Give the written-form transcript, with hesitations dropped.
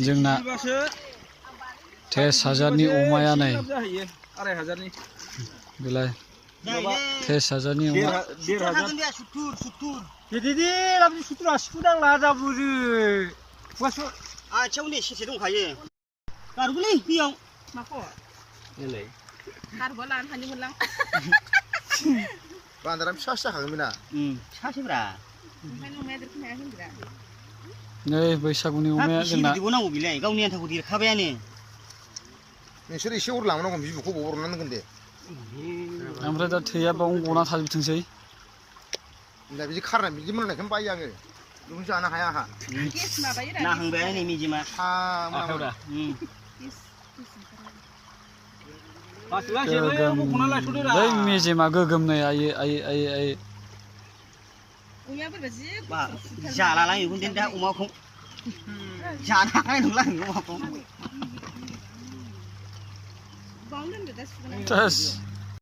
जोंना 13,000 नि अमाया नै 2,500 बेलाय 13,000 नि अमा 1,500 Jadi lalu 70 नांला जाबुरि वासो आथियाव नै सेसे दंखायो गारगोलै बेयाव माखौ एलै गारबा लानो थांदोंमोनलां बान्दारा फिसा फिसा खागोनना फिसासोब्रा ओमफ्राय अमाया देरखनो हाया होनग्रा नै बैसागुनि अमाया जोंना बिदिबो नांगौ बिलाय गावनि आन्थाखौ देरखाबायानो नोंसोर एसे अर लांनांगौ बिबुखौ बरनांगोन दे ओमफ्राय दा थैया बावनो गना थाजोबथोंसै दा बिदि खारना बिदि मोननायखौनो बायो आङो बेखौ जानो हाया आहा नाहांबाय नै मेजेमा माथावदा बै मेजेमा गोगोमनाय आयै आयै आयै आयै जालालां बेखौनो दा अमाखौ जानो हानाय नंला अमाखौ Terus